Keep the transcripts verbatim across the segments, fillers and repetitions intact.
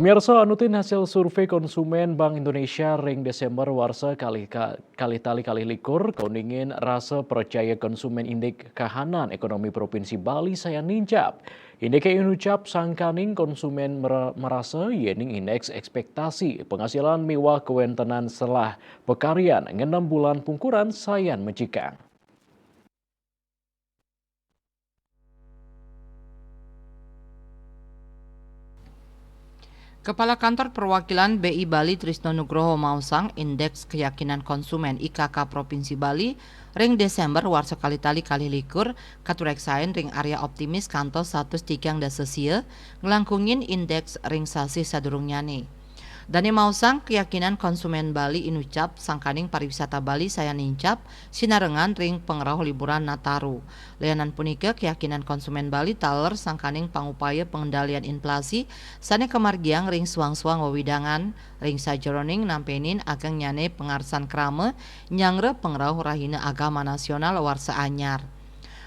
Pemirsa, anutin hasil survei konsumen Bank Indonesia ring Desember warsa kalih ka-, kalih tali kalih likur, kauningin rasa percaya konsumen indik kahanan ekonomi Provinsi Bali sayan nincap. Indike inucap sangkaning konsumen mera-, marasa yening indeks ekspektasi penghasilan miwah kawentenan selah pakaryan ngenem bulan pungkuran sayan mejikang. Kepala Kantor Perwakilan B I Bali Trisno Nugroho maosang, Indeks Keyakinan Konsumen I K K Provinsi Bali ring Desember warsa kalih tali kalih likur katureksain ring area optimis kantos satus tigang dasa sia, nglangkungin indeks ring sasih sadurungnyane. Dane maosang, keyakinan konsumen Bali inucap sangkaning pariwisata Bali sayan nincap sinarengan ring pangrauh liburan Nataru. Lianan punika, keyakinan konsumen Bali taler sangkaning pangupaya pengendalian inflasi sane kamargiang ring suang-suang wewidangan, ring sajeroning nampenin agengnyane pangarsan krama nyanggra pangrauh Rahina Agama Nasional warsa anyar.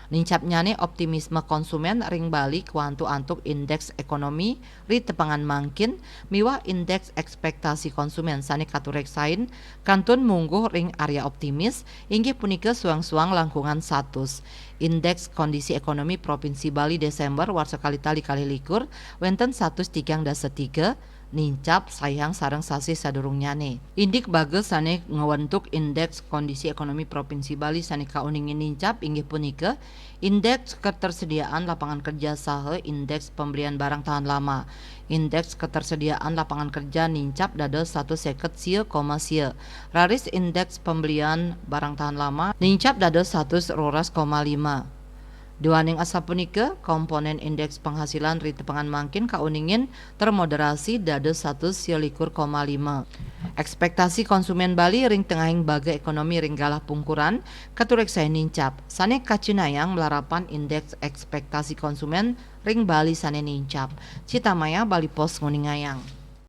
Nincapnyane optimisme konsumen ring Bali kawantu antuk indeks ekonomi ri tepengan mangkin miwah indeks ekspektasi konsumen sane katureksain kantun mungguh ring area optimis, inggih punika suang-suang langkungan satus. Indeks Kondisi Ekonomi Provinsi Bali Desember warsa kalih tali kalih likur wenten satus tigang dasa tiga, nincap saihang sareng sasih sadurungnyane. Indik baga sane ngwentuk Indeks Kondisi Ekonomi Provinsi Bali sane kauningin nincap inggih punika Indeks Ketersediaan Lapangan Kerja saha Indeks Pembelian Barang Tahan Lama. Indeks Ketersediaan Lapangan Kerja nincap dados satus seket sia koma sia, raris Indeks Pembelian Barang Tahan Lama nincap dados satus roras koma lima. Duaning asapunika, komponen indeks penghasilan ri tepengan mangkin kauningin termoderasi dados satus sia likur koma lima. Ekspektasi konsumen Bali ring tengahing baga ekonomi ring galah pungkuran katureksain nincap, sane kacinayang malarapan indeks ekspektasi konsumen ring Bali sane nincap. Citamaya, Bali Post, nguningayang.